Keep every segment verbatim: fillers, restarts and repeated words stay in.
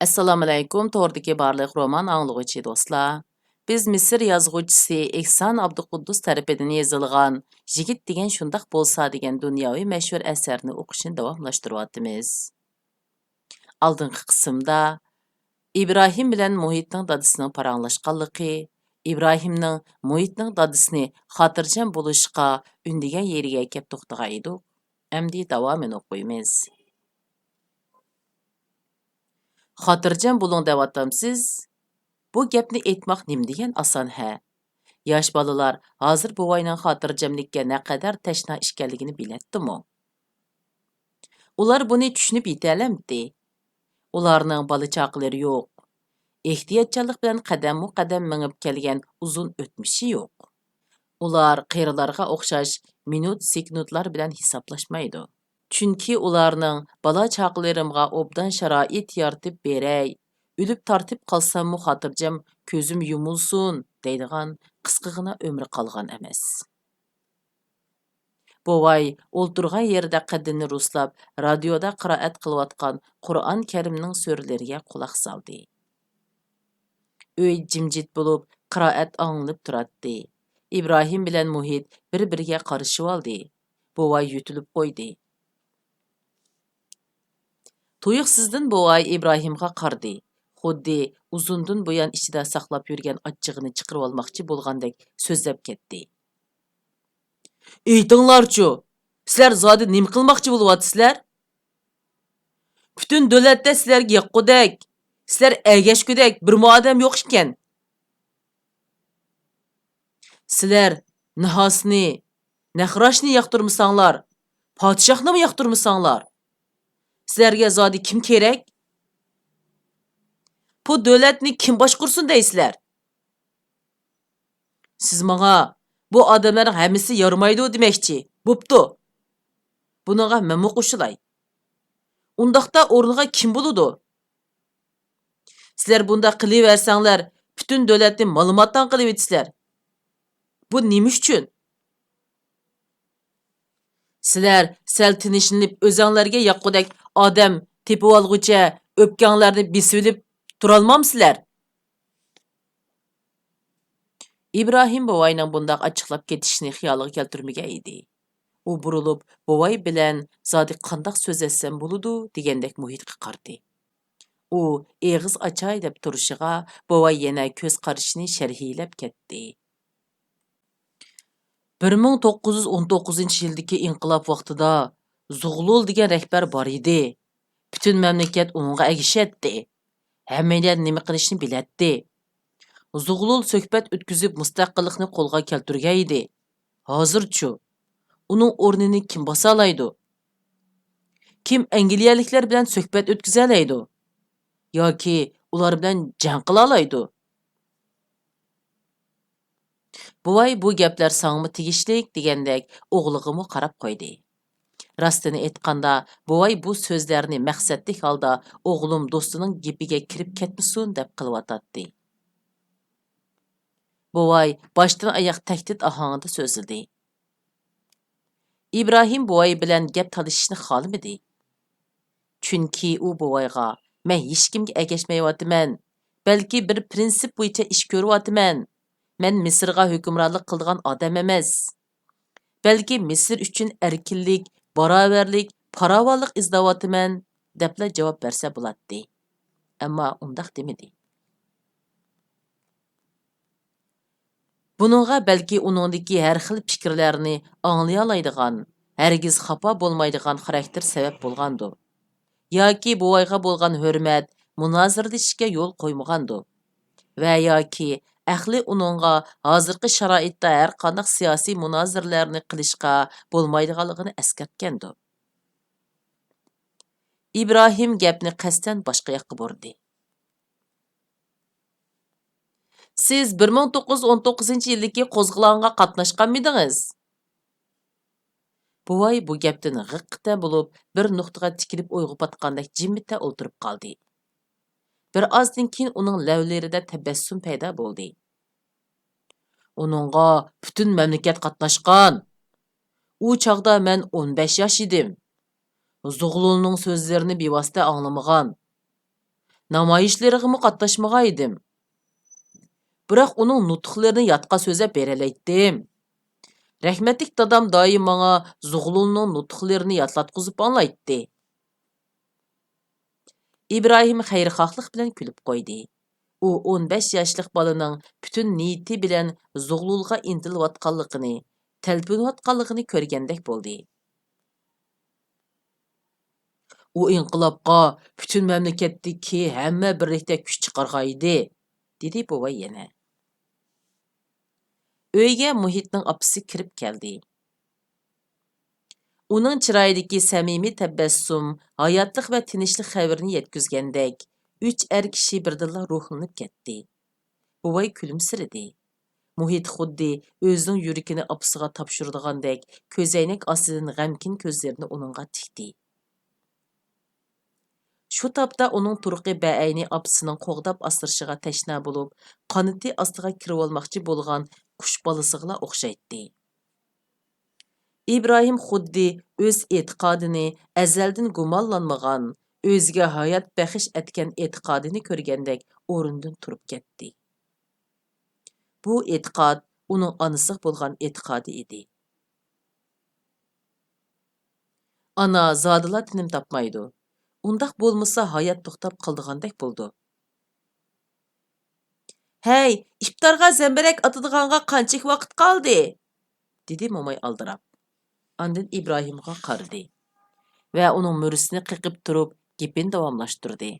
ئەسسالامۇئەلەيكۇم، توردىكى بارلىق رومان ئاڭلىغۇچى دوستلار. بىز مىسىر يازغۇچىسى ئېھسان ئابدۇقۇددۇس تەرىپىدىن يېزىلغان يىگىت دېگەن شۇنداق بولسا دېگەن دۇنياۋى مەشھۇر ئەسەرنى ئوقۇشنى داۋاملاشتۇرۇۋاتىمىز. ئالدىنقى قىسىمدا ئىبراھىم بىلەن مۇھىتنىڭ دادىسىنىڭ پاراڭلاشقانلىقى، ئىبراھىمنىڭ مۇھىتنىڭ دادىسىنى خاتىرجەم بولۇشقا ئۈندىگەن يېرىگە كەپ توختىغان ئىدۇق. ئەمدى داۋامىنى ئوقۇيمىز. خاتىرجەم بولۇڭ دەۋاتامسىز؟ بۇ گەپنى ئېيتماق نېمىدېگەن ئاسان ھە؟ ياش بالىلار ھازىر بوۋاينىڭ خاتىرجەملىككە نەقەدەر تەشنا ئىكەنلىكىنى بىلەتتىمۇ؟ ئۇلار بۇنى چۈشىنىپ يېتەلەمتى؟ ئۇلارنىڭ بالا-چاقىلىرى يوق. ئېھتىياتچانلىق بىلەن قەدەممۇ قەدەم مېڭىپ كەلگەن ئۇزۇن ئۆتمۈشى يوق. ئۇلار قېرىلارغا ئوخشاش مىنۇت-سېكۇنتلار بىلەن ھېسابلاشمايدۇ. چۈنكى ئۇلارنىڭ بالا-چاقىلىرىمغا ئوبدان شارائىت يارىتىپ بېرەي، ئۆلۈپ تارتىپ قالساممۇ خاتىرجەم كۆزۈم يۇمۇلسۇن دەيدىغان قىسقىغىنا ئۆمرى قالغان ئەمەس. بوۋاي ئولتۇرغان يېرىدە قەددىنى رۇسلاپ، رادىيودا قىرائەت قىلىۋاتقان قۇرئان كەرىمنىڭ سۈرىلىرىگە قۇلاق سالدى. ئۆي جىمجىت بولۇپ، قىرائەت ئاڭلىنىپ تۇراتتى. ئىبراھىم بىلەن مۇھىت بىر-بىرىگە قارىشىۋالدى. بوۋاي يۆتىلىپ قويدى. تۇيۇقسىزدىن بوۋاي ئىبراھىمغا قارىدى. خۇددى ئۇزۇندىن بۇيان ئىچىدە ساقلاپ يۈرگەن ئاچچىقىنى چىقىرىۋالماقچى بولغاندەك سۆزلەپ كەتتى. ئېيتىڭلارچۇ، سىلەر زادى نېمە قىلماقچى بولۇۋاتىسىلەر؟ پۈتۈن دۆلەتتە سىلەرگە ياققۇدەك، سىلەر ئەگەشكۈدەك بىرمۇ ئادەم يوق ئىكەن. سىلەر ناھاسنى، نەخراشنى ياقتۇرمىساڭلار، پادىشاھنىمۇ ياقتۇرمىساڭلار، سىلەرگە زادى كىم كېرەك؟ بۇ دۆلەتنى كىم باشقۇرسۇن دەيسىلەر؟ سىز ماڭا، بۇ ئادەملەرنىڭ ھەممىسى يارىمايدۇ دېمەكچى. بوپتۇ. بۇنىڭغا مەنمۇ قوشۇلاي. ئۇنداقتا ئورنىغا كىم بولىدۇ؟ سىلەر بۇنداق قىلىۋەرسەڭلار، پۈتۈن دۆلەتنى مالىماتاڭ قىلىۋېتىسىلەر. بۇ نېمە ئۈچۈن؟ سىلەر سەل تىنچلىنىپ، ئۆزەڭلارگە ياققۇدەك ئادەم تېپىۋالغۇچە ئۆپكەڭلارنى بېسىۋېلىپ تۇرالمامسىلەر؟ ئىبراھىم بوۋاينىڭ بۇنداق ئاچچىقلاپ كېتىشىنى خىيالىغا كەلتۈرمىگەن ئىدى. ئۇ بۇرۇلۇپ، بوۋاي بىلەن زادى قانداق سۆزلەشسەم بولىدۇ دېگەندەك مۇھىتقا قارىدى. ئۇ ئېغىز ئاچاي دەپ تۇرۇشىغا، بوۋاي يەنە كۆز قارىشىنى شەرھىيلەپ كەتتى. بىر مىڭ توققۇز يۈز ئون توققۇزىنچى يىلدىكى ئىنقىلاب ۋاقتىدا زۇغلۇل دېگەن رەھبەر بار ئىدى. پۈتۈن مەملىكەت ئۇنىڭغا ئەگىشەتتى. ھەممەيلەن نېمە قىلىشنى بىلەتتى. زۇغلۇل سۆھبەت ئۆتكۈزۈپ مۇستەقىللىقنى قولغا كەلتۈرگەن ئىدى. ھازىرچۇ؟ ئۇنىڭ ئورنىنى كىم باسالايدۇ؟ كىم ئەنگلىيەلىكلەر بىلەن سۆھبەت ئۆتكۈزەلەيدۇ؟ ياكى ئۇلار بىلەن جەڭ قىلالايدۇ؟ بوۋاي بۇ گەپلەر ساڭىمۇ تېگىشلىك دېگەندەك ئوغلىغىمۇ قاراپ قويدى. راستىنى ئېيتقاندا، بوۋاي بۇ سۆزلەرنى مەقسەتلىك ھالدا ئوغلۇم دوستىنىڭ گېپىگە كىرىپ كەتمىسۇن دەپ قىلىۋاتاتتى. بوۋاي باشتىن ئاياق تەھدىت ئاھاڭىدا سۆزلىدى. ئىبراھىم بوۋاي بىلەن گەپ تالىشىشنى خالىمىدى. چۈنكى ئۇ بوۋايغا، مەن ھېچكىمگە ئەگەشمەيۋاتىمەن، بەلكى بىر پىرىنسىپ بويىچە ئىش كۆرۈۋاتىمەن. مەن مىسىرغا ھۆكۈمرانلىق قىلىدىغان ئادەم ئەمەس. بەلكى مىسىر ئۈچۈن ئەركىنلىك، باراۋەرلىك، پاراۋانلىق ئىزدەۋاتىمەن، دەپلا جاۋاب بەرسە بولاتتى. ئەمما ئۇنداق دېمىدى. بۇنىڭغا بەلكى ئۇنىڭدىكى ھەر خىل پىكىرلەرنى ئاڭلىيالايدىغان، ھەرگىز خاپا بولمايدىغان خاراكتېر سەۋەب بولغاندۇ. ياكى بوۋايغا بولغان ھۆرمەت مۇنازىرىلىشىشكە يول قويمىغاندۇ. ۋە ياكى ئەقلى ئۇنىڭغا ھازىرقى شارائىتتا ھەرقانداق سىياسىي مۇنازىرىلەرنى قىلىشقا بولمايدىغانلىقىنى ئەسكەرتكەندۇ. ئىبراھىم گەپنى قەستەن باشقا ياققا بۇردى. سىز بىر مىڭ توققۇز يۈز ئون توققۇزىنچى يىلدىكى قوزغىلاڭغا قاتناشقانمىدىڭىز؟ بوۋاي بۇ گەپتىن غىققىتە بولۇپ، بىر نۇقتىغا تىكىلىپ ئويغا پاتقاندەك جىممىتە ئولتۇرۇپ قالدى. بىر ئازدىن كېيىن ئۇنىڭ لەۋلىرىدە تەبەسسۇم پەيدا بولدى. ئۇنىڭغا پۈتۈن مەملىكەت قاتناشقان. ئۇ چاغدا مەن ئون بەش ياش ئىدىم. زۇغلۇلنىڭ سۆزلىرىنى بىۋاسىتە ئاڭلىمىغان. نامايىشلىرىغىمۇ قاتناشمىغان ئىدىم. بىراق ئۇنىڭ نۇتۇقلىرىنى يادقا سۆزلەپ بېرەلەيتتىم. رەھمەتلىك دادام دائىم ماڭا زۇغلۇلنىڭ نۇتۇقلىرىنى يادلاتقۇزۇپ ئاڭلايتتى. ئىبراھىم خەيرخاھلىق بىلەن كۈلۈپ قويدى. ئۇ ئون بەش ياشلىق بالىنىڭ پۈتۈن نىيىتى بىلەن زۇغلۇلغا ئىنتىلىۋاتقانلىقىنى، تەلپۈنۈۋاتقانلىقىنى كۆرگەندەك بولدى. ئۇ ئىنقىلابقا پۈتۈن مەملىكەتتىكى ھەممە بىرلىكتە كۈچ چىقارغانىدى، دېدى بوۋاي يەنە. ئۆيگە مۇھىتنىڭ ئاپىسى كىرىپ كەلدى. ئۇنىڭ چىرايىدىكى سەمىمىي تەبەسسۇم ھاياتلىق ۋە تىنچلىق خەۋىرىنى يەتكۈزگەندەك، ئۈچ ئەر كىشى بىردىنلا روھلىنىپ كەتتى. بوۋاي كۈلۈمسىرىدى. مۇھىت خۇددى ئۆزىنىڭ يۈرىكىنى ئاپىسىغا تاپشۇرىدىغاندەك، كۆزەينەك ئاستىدىن غەمكىن كۆزلىرىنى ئۇنىڭغا تىكتى. شۇ تاپتا ئۇنىڭ تۇرقى بەئەينى ئاپىسىنىڭ قوغداپ ئاسرىشىغا تەشنا بولۇپ، قانىتى ئاستىغا كىرىۋالماقچى بولغان قۇش بالىسىغىلا ئوخشايتتى. ئىبراھىم خۇددى ئۆز ئېتىقادىنى، ئەزەلدىن گۇمانلانمىغان، ئۆزىگە ھايات بەخش ئەتكەن ئېتىقادىنى كۆرگەندەك ئورنىدىن تۇرۇپ كەتتى. بۇ ئېتىقاد ئۇنىڭ ئانىسىغا بولغان ئېتىقادى ئىدى. ئانا زادىلا تىنىم تاپمايدۇ. ئۇنداق بولمىسا ھايات توختاپ قالىدىغاندەك بولىدۇ. ھەي، ئىپتارغا زەمبىرەك ئاتىدىغانغا قانچىلىك ۋاقىت قالدى؟ دېدى موماي ئالدىراپ. ئاندىن ئىبراھىمغا قارىدى ۋە ئۇنىڭ مۈرىسىنى قېقىپ تۇرۇپ گېپىنى داۋاملاشتۇردى.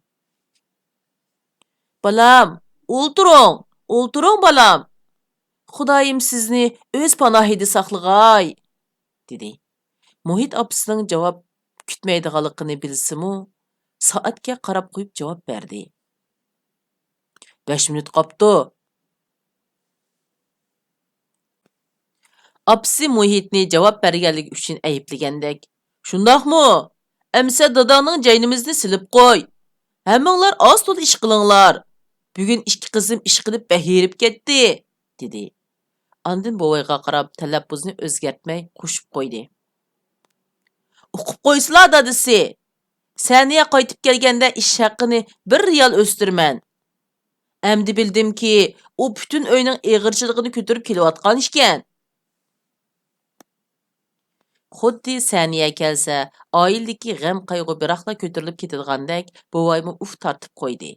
بالام، ئولتۇرۇڭ، ئولتۇرۇڭ بالام. خۇدايىم سىزنى ئۆز پاناھىدا ساقلىغاي، دېدى. مۇھىت ئاپىسىنىڭ جاۋاب كۈتمەيدىغانلىقىنى بىلسىمۇ، سائەتكە قاراپ قويۇپ جاۋاب بەردى. بەش مىنۇت قاپتۇ. ئاپىسى مۇھىتنى جاۋاب بەرگەنلىكى ئۈچۈن ئەيىبلىگەندەك، شۇنداقمۇ؟ ئەمىسە داداڭنىڭ جەينىمىزنى سېلىپ قوي. ھەممىڭلار ئاز تولا ئىش قىلىڭلار. بۈگۈن ئىككى قىزىم ئىشقىلىپ بەك ھېرىپ كەتتى، دېدى. ئاندىن بوۋايغا قاراپ تەلەپپۇزنى ئۆزگەرتمەي قوشۇپ قويدى. ئۇقۇپ قويسىلا دادىسى! سەنىيە قايتىپ كەلگەندە ئىش ھەققىنى بىر رىيال ئۆستۈرىمەن. ئەمدى بىلدىمكى، ئۇ پۈتۈن ئۆينىڭ ئېغىرچىلىقىنى كۆتۈرۈپ كېلىۋاتقان ئىكەن. خۇددى سەنىيە كەلسە، ئائىلىدىكى غەم-قايغۇ بىراقلا كۆتۈرۈلۈپ كېتىدىغاندەك، بوۋايمۇ ئۇھ تارتىپ قويدى.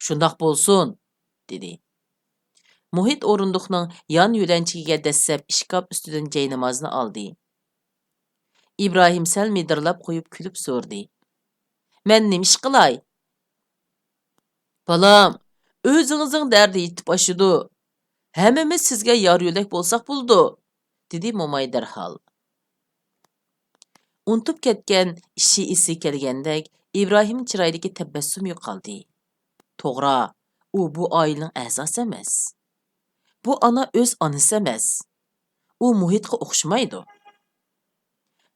شۇنداق بولسۇن، دېدى. مۇھىت ئورۇندۇقنىڭ يان يۆلەنچىكىگە دەسسەپ ئىشكاپ ئۈستىدىن جاينامازنى ئالدى. ئىبراھىم سەل مىدىرلاپ قويۇپ كۈلۈپ سورىدى. مەن نېمە ئىش قىلاي؟ بالام، ئۆزىڭىزنىڭ دەردى يېتىپ ئاشىدۇ. ھەممىمىز سىزگە يار يۆلەك بولساق بولىدۇ، دېدى موماي دەرھال. ئۇنتۇپ كەتكەن ئىشى ئېسىگە كەلگەندەك، ئىبراھىم چىرايىدىكى تەبەسسۇم يوقالدى. توغرا، ئۇ بۇ ئائىلىنىڭ ئەزاسى ئەمەس. بۇ ئانا ئۆز ئانىسى ئەمەس. ئۇ مۇھىتقا ئوخشىمايدۇ.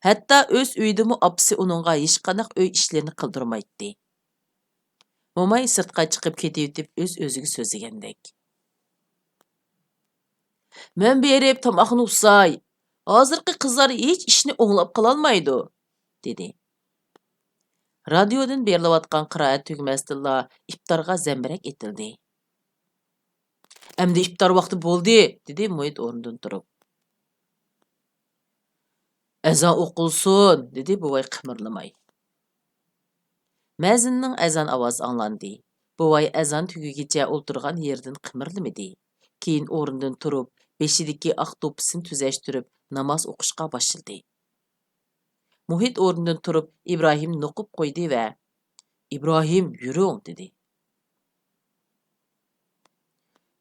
ھەتتا ئۆز ئۆيىدىمۇ ئاپىسى ئۇنىڭغا ھېچقانداق ئۆي ئىشلىرىنى قىلدۇرمايتتى. موماي سىرتقا چىقىپ كېتىۋېتىپ ئۆز-ئۆزىگە سۆزلىگەندەك. مەن بېرىپ تاماقنى ئۇساي. ھازىرقى قىزلار ھېچ ئىشنى ئوڭلاپ قالالمايدۇ، دېدى. رادىيودىن بېرىلىۋاتقان قىرائەت تۈگىمەستىنلا ئىپتارغا زەمبىرەك ئېتىلدى. ئەمدى ئىپتار ۋاقتى بولدى، دېدى مۇھىت ئورنىدىن تۇرۇپ. ئەزان ئوقۇلسۇن، دېدى بوۋاي قىمىرلىماي. مەزىننىڭ ئەزان ئاۋازى ئاڭلاندى. بوۋاي ئەزان تۈگىگىچە ئولتۇرغان يېرىدىن قىمىرلىمىدى. كېيىن ئورنىدىن تۇرۇپ، بېشىدىكى ئاق دوپپىسىنى تۈزەشتۈرۈپ، ناماز ئوقۇشقا باشلىدى. مۇھىت ئورنىدىن تۇرۇپ، ئىبراھىمنى نوقۇپ قويدى ۋە، ئىبراھىم، يۈرۈڭ، دېدى.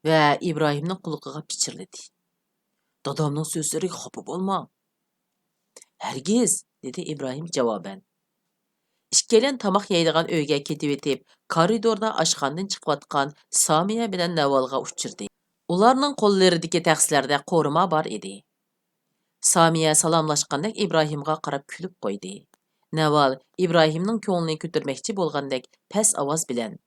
ۋە ئىبراھىمنىڭ قۇلىقىغا پىچىرلىدى. دادامنىڭ سۆزلىرىگە خاپا بولماڭ. ھەرگىز، دېدى ئىبراھىم جاۋابەن. ئىككىيلەن تاماق يەيدىغان ئۆيگە كېتىۋېتىپ، كارىدوردا ئاشخانىدىن چىقىۋاتقان سامىيە بىلەن نەۋالغا ئۇچرىدى. ئۇلارنىڭ قوللىرىدىكى تەخسىلەردە قورۇما بار ئىدى. سامىيە سالاملاشقاندەك ئىبراھىمغا قاراپ كۈلۈپ قويدى. نەۋال ئىبراھىمنىڭ كۆڭلىنى كۆتۈرمەكچى بولغاندەك پەس ئاۋاز بىلەن،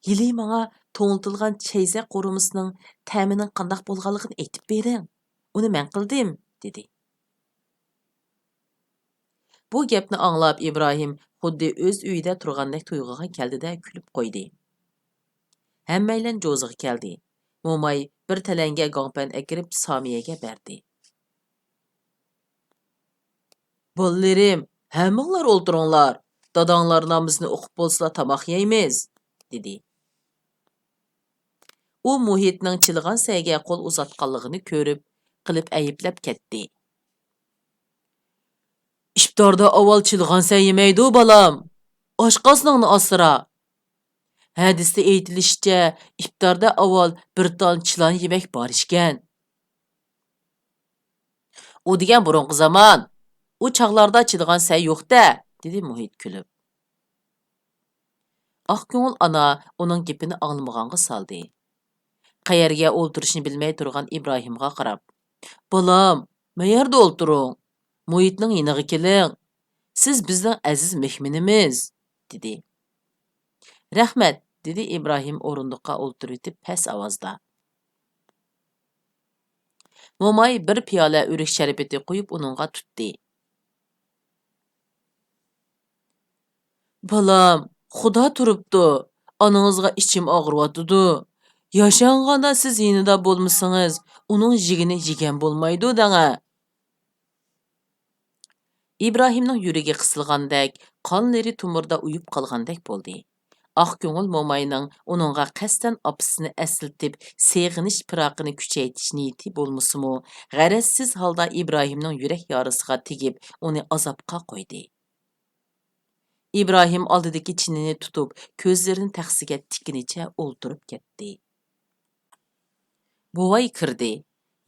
ھېلى ماڭا توڭلىتىلغان چەيزە قورۇمىسىنىڭ تەمىنىڭ قانداق بولغانلىقىنى ئېيتىپ بېرىڭ. ئۇنى مەن قىلدىم، دېدى. بۇ گەپنى ئاڭلاپ ئىبراھىم خۇددى ئۆز ئۆيىدە تۇرغاندەك تۇيغۇغا كەلدى-دە، كۈلۈپ قويدى. ھەممەيلەن جوزىغا كەلدى. موماي بىر تەلەڭگە گاڭپەن ئەكىرىپ سامىيەگە بەردى. «بالىلىرىم، ھەممىڭلار ئولتۇرۇڭلار، داداڭلار نامىزىنى ئوقۇپ بولسىلا تاماق يەيمىز» دېدى. ئۇ مۇھىتنىڭ چىلىغان سەيگە قول ئۇزاتقانلىقىنى كۆرۈپ، قىلىپ ئەيىبلەپ كەتتى. «ئىپتاردا ئاۋۋال چىلىغان سەي يېمەيدۇ، بالام. ئاشقازىنىڭنى ئاسرا. ھەدىستە ئېيتىلىشىچە، ئىپتاردا ئاۋۋال بىر تال چىلان يېمەك بار ئىكەن.» «ئۇ دېگەن بۇرۇنقى زامان. ئۇ چاغلاردا چىلىغان سەي يوق-دە» دېدى مۇھىت كۈلۈپ. ئاق كۆڭۈل ئانا ئۇنىڭ گېپىنى ئاڭلىمىغانغا سالدى. قەيەرگە ئولتۇرۇشنى بىلمەي تۇرغان ئىبراھىمغا قاراپ، «بالام، مەيەردە ئولتۇرۇڭ، مۇھىتنىڭ يېنىغا كېلىڭ. سىز بىزنىڭ ئەزىز مېھمىنىمىز» دېدى. «رەھمەت» دېدى ئىبراھىم ئورۇندۇققا ئولتۇرۇۋېتىپ پەس ئاۋازدا. موماي بىر پىيالە ئۆرۈك شەربىتى قۇيۇپ ئۇنىڭغا تۇتتى. «بالام، خۇدا تۇرۇپتۇ، ئانىڭىزغا ئىچىم ئاغرىۋاتىدۇ. ياشانغاندا سىز يېنىدا بولمىسىڭىز، ئۇنىڭ يېگىنى يېگەن بولمايدۇ دەڭە.» ئىبراھىمنىڭ يۈرىكى قىسىلغاندەك، قانلىرى تومۇردا ئۇيۇپ قالغاندەك بولدى. ئاق كۆڭۈل موماينىڭ ئۇنىڭغا قەستەن ئاپىسىنى ئەسلىتىپ، سېغىنىش پىراقىنى كۈچەيتىش نىيىتى بولمىسىمۇ، غەرەزسىز ھالدا ئىبراھىمنىڭ يۈرەك يارىسىغا تېگىپ، ئۇنى ئازابقا قويدى. ئىبراھىم ئالدىدىكى چىنىنى تۇتۇپ، كۆزلىرىنى تەخسىگە تىككىنىچە ئولتۇرۇپ كەتتى. بوۋاي كىردى.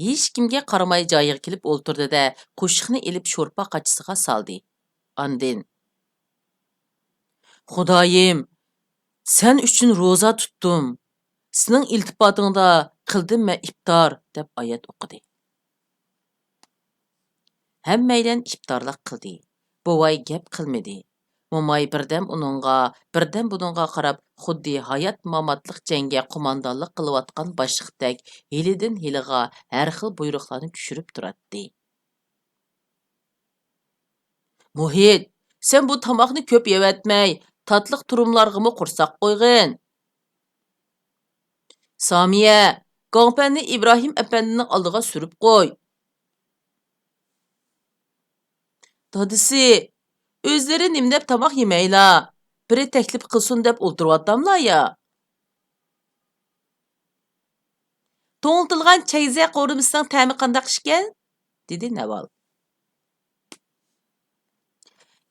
ھېچكىمگە قارىماي جايىغا كېلىپ ئولتۇردى-دە، قوشۇقنى ئېلىپ شورپا قاچىسىغا سالدى. ئاندىن، «خۇدايىم، سەن ئۈچۈن روزا تۇتتۇم. سېنىڭ ئىلتىپاتىڭدا قىلدىم مەن ئىپتار» دەپ ئايەت ئوقۇدى. ھەممەيلەن ئىپتارلىق قىلدى. بوۋاي گەپ قىلمىدى. موماي بىردەم ئۇنىڭغا، بىردەم بۇنىڭغا قاراپ، خۇددى ھايات-ماماتلىق جەڭگە قوماندانلىق قىلىۋاتقان باشلىقتەك ھىيلىدىن ھىيلىغا ھەر خىل بۇيرۇقلارنى چۈشۈرۈپ تۇراتتى. «مۇھىت، سەن بۇ تاماقنى كۆپ يەۋەتمەي، تاتلىق تۇرۇملارغىمۇ قورساق قويغىن.» «سامىيە، گاڭپەننى ئىبراھىم ئەپەندىنىڭ ئالدىغا سۈرۈپ قوي.» «دادىسى، ئۆزلىرى نېمە دەپ تاماق يېمەيلا، بىرى تەكلىپ قىلسۇن دەپ ئولتۇرۇۋاتاملا يا؟» «توڭلىتىلغان چەيزە قورۇمىسىنىڭ تەمى قانداق ئىكەن؟» دېدى نەۋال.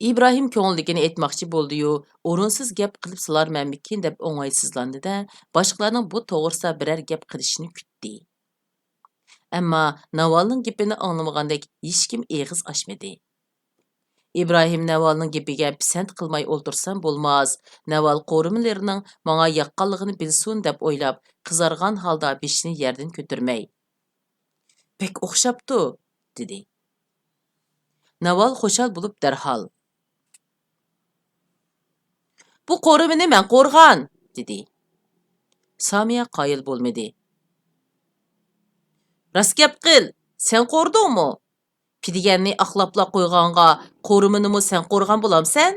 ئىبراھىم كۆڭلىدىكىنى ئېيتماقچى بولدى-يۇ، ئورۇنسىز گەپ قىلىپ سالارمەنمىكىن دەپ ئوڭايسىزلاندى-دە، باشقىلارنىڭ بۇ توغرىسىدا بىرەر گەپ قىلىشىنى كۈتتى. ئەمما ناۋالنىڭ گېپىنى ئاڭلىمىغاندەك ھېچكىم ئېغىز ئاچمىدى. ئىبراھىم ناۋالنىڭ گېپىگە پىسەنت قىلماي ئولتۇرسام بولماس، ناۋال قورۇمىلىرىنىڭ ماڭا ياققانلىقىنى بىلسۇن دەپ ئويلاپ، قىزارغان ھالدا بېشىنى يەردىن كۆتۈرمەي، «بەك ئوخشاپتۇ» دېدى. ناۋال خۇشال بولۇپ دەرھال، «بۇ قورۇمىنى مەن قورۇغان» دېدى. سامىيە قايىل بولمىدى. «راست گەپ قىل، سەن قورۇدۇڭمۇ؟ پىدىگەننى ئاقلاپلا قويغانغا قورۇمىنىمۇ سەن قورۇغان بولامسەن؟»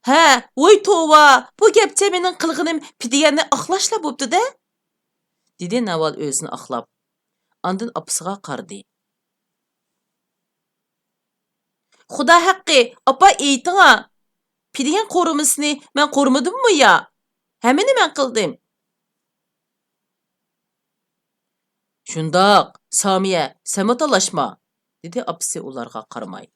«ھە، ۋوي توۋا، بۇ گەپچە مېنىڭ قىلغىنىم پىدىگەننى ئاقلاشلا بوپتۇ-دە» دېدى ناۋال ئۆزىنى ئاقلاپ. ئاندىن ئاپىسىغا قارىدى. «خۇدا ھەققى، ئاپا ئېيتىڭا، پىدىگەن قورۇمىسىنى مەن قورۇمىدىممۇ يا؟ ھەممىنى مەن قىلدىم.» «شۇنداق، سامىيە، سەنمۇ تالاشما» دېدى ئاپىسى ئۇلارغا قارىماي.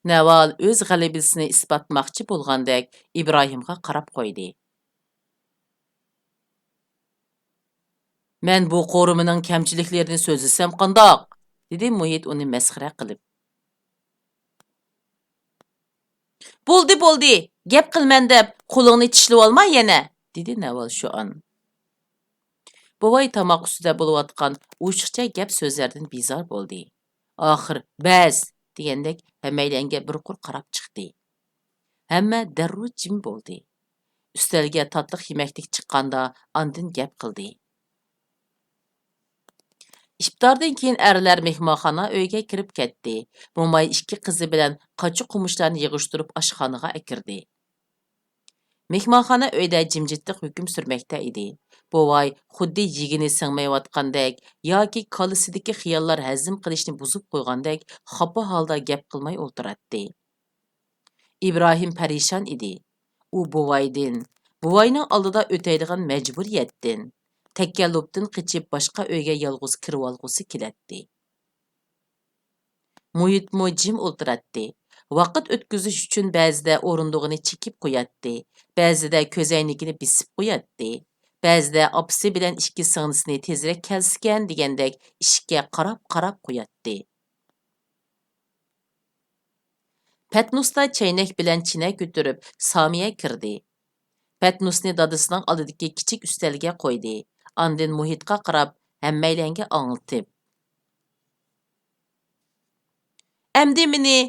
نەۋال ئۆز غەلىبىسىنى ئىسپاتلىماقچى بولغاندەك ئىبراھىمغا قاراپ قويدى. «مەن بۇ قورۇمىنىڭ كەمچىلىكلىرىنى سۆزلىسەم قانداق؟» دېدى مۇھىت ئۇنى مەسخىرە قىلىپ. «بولدى، بولدى، گەپ قىلىمەن دەپ قولۇڭنى چىشلىۋالما يەنە» دېدى نەۋال شۇئان. بوۋاي تاماق ئۈستىدە بولۇۋاتقان ئوشۇقچە گەپ سۆزلەردىن بىزار بولدى. ئاخىر «بەس» دېگەندەك ھەممەيلەنگە بىر قۇر قاراپ چىقتى. ھەممە دەررۇ جىم بولدى. ئۈستەلگە تاتلىق يېمەكلىك چىققاندا ئاندىن گەپ قىلدى. ئىپتاردىن كېيىن ئەرلەر مېھمانخانا ئۆيگە كىرىپ كەتتى. موماي ئىككى قىزى بىلەن قاچا-قومۇچلارنى يىغىشتۇرۇپ ئاشخانىغا ئەكىردى. مېھمانخانا ئۆيدە جىمجىتلىق ھۆكۈم سۈرمەكتە ئىدى. بوۋاي خۇددى يېگىنى سىڭمەيۋاتقاندەك ياكى كاللىسىدىكى خىياللار ھەزىم قىلىشنى بۇزۇپ قويغاندەك خاپا ھالدا گەپ قىلماي ئولتۇراتتى. ئىبراھىم پەرىشان ئىدى. ئۇ بوۋايدىن، بوۋاينىڭ ئالدىدا ئۆتەيدىغان مەجبۇرىيەتتىن، تەكەللۇپتىن قېچىپ باشقا ئۆيگە يالغۇز كىرىۋالغۇسى كېلەتتى. مۇھىتمۇ جىم ئولتۇراتتى. ۋاقىت ئۆتكۈزۈش ئۈچۈن بەزىدە ئورۇندۇقىنى چېكىپ قوياتتى، بەزىدە كۆزەينىكىنى بېسىپ قوياتتى، بەزىدە ئاپىسى بىلەن ئىككى سىڭلىسىنى تېزرەك كەلسىكەن دېگەندەك ئىشىككە قاراپ-قاراپ قوياتتى. پەتنۇستا چەينەك بىلەن چىنە كۆتۈرۈپ سامىيە كىردى. پەتنۇسنى دادىسىنىڭ ئالدىدىكى كىچىك ئۈستەلگە قويدى. ئاندىن مۇھىتقا قاراپ ھەممەيلەنگە ئاڭلىتىپ، «ئەمدى مېنى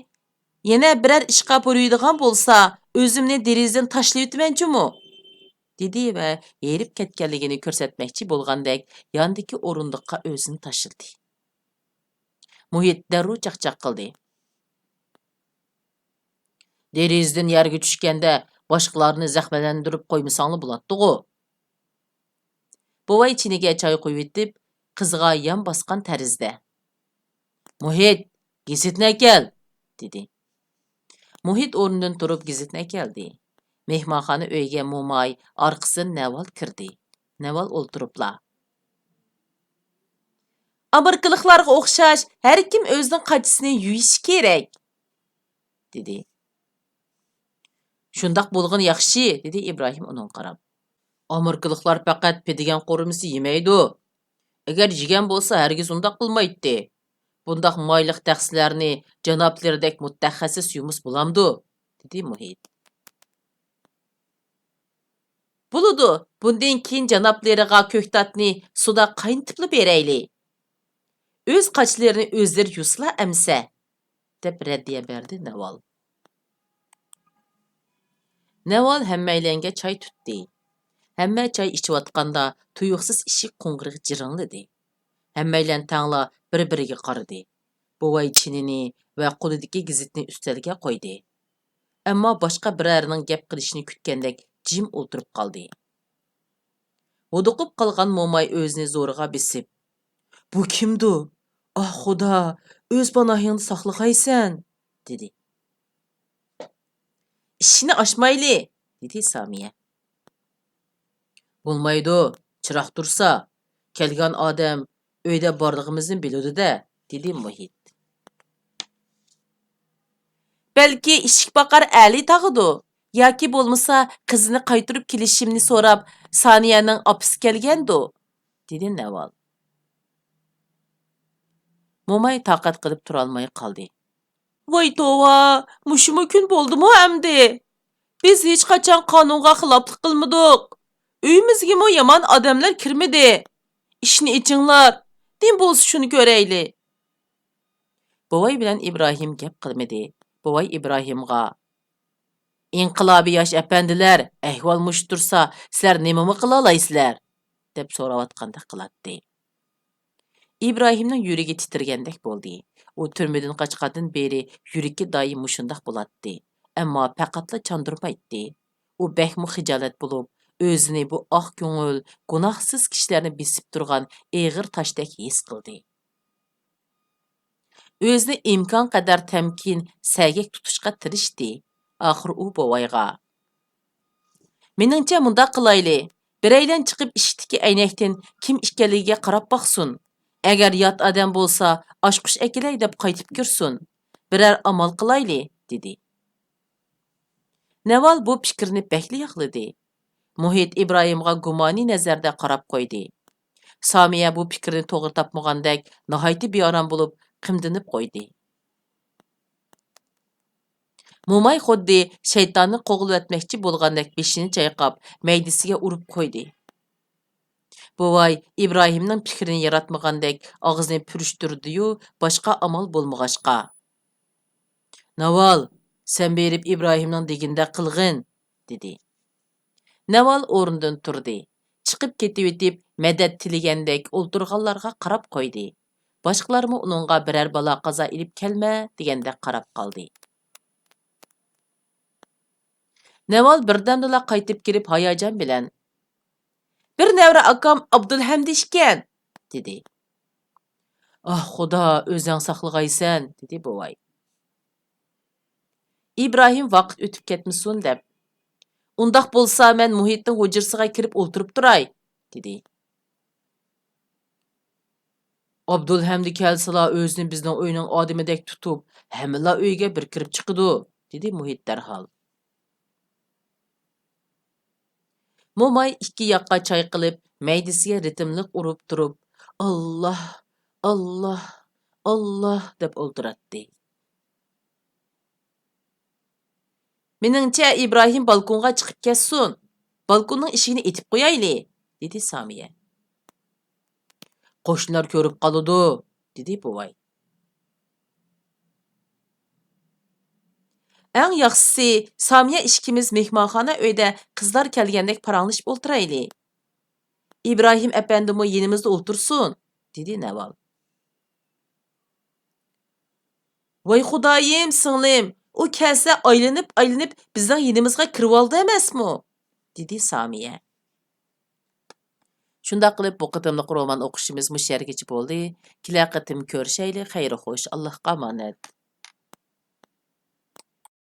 يەنە بىرەر ئىشقا بۇيرۇيدىغان بولسا، ئۆزۈمنى دېرىزىدىن تاشلىۋېتىمەن جۇمۇ!» دېدى ۋە ھېرىپ كەتكەنلىكىنى كۆرسەتمەكچى بولغاندەك ياندىكى ئورۇندۇققا ئۆزىنى تاشلىدى. مۇھىت دەررۇ چاقچاق قىلدى. «دېرىزىدىن يەرگە چۈشكەندە باشقىلارنى زەخىملەندۈرۈپ قويمىساڭلا بولاتتىغۇ!» بوۋاي چىنىگە چاي قۇيۇۋېتىپ، قىزىغا يان باسقان تەرزدە، «مۇھىت، گېزىتنى ئەكەل!» دېدى. مۇھىت ئورنىدىن تۇرۇپ گېزىتنى ئەكەلدى. مېھمانخانا ئۆيىگە موماي ئارقىسىدىن نەۋال كىردى. نەۋال ئولتۇرۇپلا، «ئامېرىكىلىقلارغا ئوخشاش ھەركىم ئۆزىنىڭ قاچىسىنى يۇيۇشى كېرەك!» دېدى. «شۇنداق بولغىنى ياخشى»، دېدى ئىبراھىم ئۇنىڭغا قاراپ. «ئامېرىكىلىقلار پەقەت پىدىگەن قورۇمىسى يېمەيدۇ. ئەگەر يېگەن بولسا، ھەرگىز ئۇنداق قىلمايتتى. بۇنداق مايلىق تەخسىلەرنى جانابلىرىدەك مۇتەخەسسىس يۇمىسا بولامدۇ؟» دېدى مۇھىت. «بولىدۇ، بۇندىن كېيىن جانابلىرىغا كۆكتاتنى سۇدا قاينىتىپلا بېرەيلى. ئۆز قاچىلىرىنى ئۆزلىرى يۇسىلا ئەمىسە»، دەپ رەددىيە بەردى نەۋال. نەۋال ھەممەيلەنگە چاي تۇتتى. ھەممە چاي ئىچىۋاتقاندا تۇيۇقسىز ئىشىك قوڭغۇرىقى جىرىڭلىدى. ھەممەيلەن تەڭلا بىر-بىرىگە قارىدى. بوۋاي چىنىنى ۋە قولىدىكى گېزىتنى ئۈستەلگە قويدى. ئەمما باشقا بىرەرىنىڭ گەپ قىلىشىنى كۈتكەندەك جىم ئولتۇرۇپ قالدى. ھودۇقۇپ قالغان موماي ئۆزىنى زورىغا بېسىپ، «بۇ كىمدۇ؟ ئاھ، خۇدا، ئۆز پاناھىڭدا ساقلىغايسەن!» دېدى. «ئىشىكنى ئاچمايلى!» دېدى سامىيە. «بولمايدۇ، چىراغ تۇرسا، كەلگەن ئادەم ئۆيدە بارلىقىمىزنى بىلىدۇ-دە»، دېدى مۇھىت. «بەلكى ئىشىك باقار ئەلى تاغىدۇ، ياكى بولمىسا قىزىنى قايتۇرۇپ كېلىشىمنى سوراپ سانىيەنىڭ ئاپىسى كەلگەندۇ؟» دېدى نەۋال. موماي تاقەت قىلىپ تۇرالماي قالدى. «ۋاي توۋا، مۇشۇمۇ كۈن بولدىمۇ ئەمدى؟ بىز ھېچقاچان قانۇنغا خىلاپلىق قىلمىدۇق. ئۆيىمىزگىمۇ يامان ئادەملەر كىرمىدى. ئىشىكنى ئېچىڭلار، نېمە بولسا شۇنى كۆرەيلى.» بوۋاي بىلەن ئىبراھىم گەپ قىلمىدى. بوۋاي ئىبراھىمغا، «ئىنقىلابىي ياش ئەپەندىلەر، ئەھۋال مۇشۇ تۇرسا، سىلەر نېمىمۇ قىلالايسىلەر؟» دەپ سوراۋاتقاندەك قىلاتتى. ئىبراھىمنىڭ يۈرىكى تىترىگەندەك بولدى. ئۇ تۈرمىدىن قاچقاندىن بېرى يۈرىكى دائىم مۇشۇنداق بولاتتى، ئەمما پەقەتلا چاندۇرمايتتى. ئۇ بەكمۇ خىجالەت بولۇپ، ئۆزىنى بۇ ئاق كۆڭۈل، گۇناھسىز كىشىلەرنى بېسىپ تۇرغان ئېغىر تاشتەك ھېس قىلدى. ئۆزىنى ئىمكانقەدەر تەمكىن، سەگەك تۇتۇشقا تىرىشتى. ئاخىرى ئۇ بوۋايغا، «مېنىڭچە مۇنداق قىلايلى، بىرەيلەن چىقىپ ئىشىكتىكى ئەينەكتىن كىم ئىكەنلىكىگە قاراپ باقسۇن. ئەگەر يات ئادەم بولسا، ئاچقۇچ ئەكېلەي دەپ قايتىپ كىرسۇن. بىرەر ئامال قىلايلى»، دېدى. نەۋال بۇ پىكىرنى بەكلا ياقلىدى. مۇھىت ئىبراھىمغا گۇمانىي نەزەردە قاراپ قويدى. سامىيە بۇ پىكىرنى توغرا تاپمىغاندەك ناھايىتى بىئارام بولۇپ، قىمدىنىپ قويدى. موماي خۇددى شەيتاننى قوغلىۋەتمەكچى بولغاندەك بېشىنى چايقاپ، مەيدىسىگە ئۇرۇپ قويدى. بوۋاي ئىبراھىمنىڭ پىكرىنى ياراتمىغاندەك ئاغزىنى پۈرۈشتۈردىيۇ، باشقا ئامال بولمىغاچقا، «ناۋال، سەن بېرىپ ئىبراھىمنىڭ دېگىنىدەك قىلغىن» دېدى. ناۋال ئورنىدىن تۇردى. چىقىپ كېتىۋېتىپ، مەدەت تىلىگەندەك ئولتۇرغانلارغا قاراپ قويدى. باشقىلارمۇ ئۇنىڭغا بىرەر بالا-قازا ئېلىپ كەلمە دېگەندەك قاراپ قالدى. نەۋال بىردەمدىلا قايتىپ كىرىپ ھاياجان بىلەن، «بىر نەۋرە ئاكام ئابدۇلھەمدى ئىكەن!» دېدى. «ئاھ، خۇدا، ئۆزەڭ ساقلىغايسەن!» دېدى بوۋاي. ئىبراھىم ۋاقىت ئۆتۈپ كەتمىسۇن دەپ، «ئۇنداق بولسا، مەن مۇھىتنىڭ ھۇجرىسىغا كىرىپ ئولتۇرۇپ تۇراي» دېدى. «ئابدۇلھەمدى كەلسىلا، ئۆزىنى بىزنىڭ ئۆينىڭ ئادىمىدەك تۇتۇپ، ھەممىلا ئۆيگە بىر كىرىپ چىقىدۇ» دېدى مۇھىت دەرھال. موماي ئىككى ياققا چايقىلىپ، مەيدىسىگە رىتىملىق ئۇرۇپ تۇرۇپ، «ئاللا، ئاللا، ئاللا» دەپ ئولتۇراتتى. «مېنىڭچە، ئىبراھىم بالكونغا چىقىپ كەتسۇن. بالكوننىڭ ئىشىكىنى ئېتىپ قويايلى» دېدى سامىيە. «قوشنىلار كۆرۈپ قالىدۇ» دېدى بوۋاي. «ئەڭ ياخشىسى، سامىيە ئىككىمىز مېھمانخانا ئۆيدە قىزلار كەلگەندەك پاراڭلىشىپ ئولتۇرايلى. ئىبراھىم ئەپەندىمۇ يېنىمىزدا ئولتۇرسۇن» دېدى نەۋال. «ۋاي خۇدايىم، سىڭلىم، ئۇ كەلسە ئايلىنىپ-ئايلىنىپ بىزنىڭ يېنىمىزغا كىرىۋالىدۇ ئەمەسمۇ؟» دېدى سامىيە. شۇنداق قىلىپ، بۇ قېتىملىق رومان ئوقۇشىمىز مۇشۇ يەرگىچە بولدى. كېلەر قېتىم كۆرۈشەيلى. خەير خوش، ئاللاھقا ئامانەت.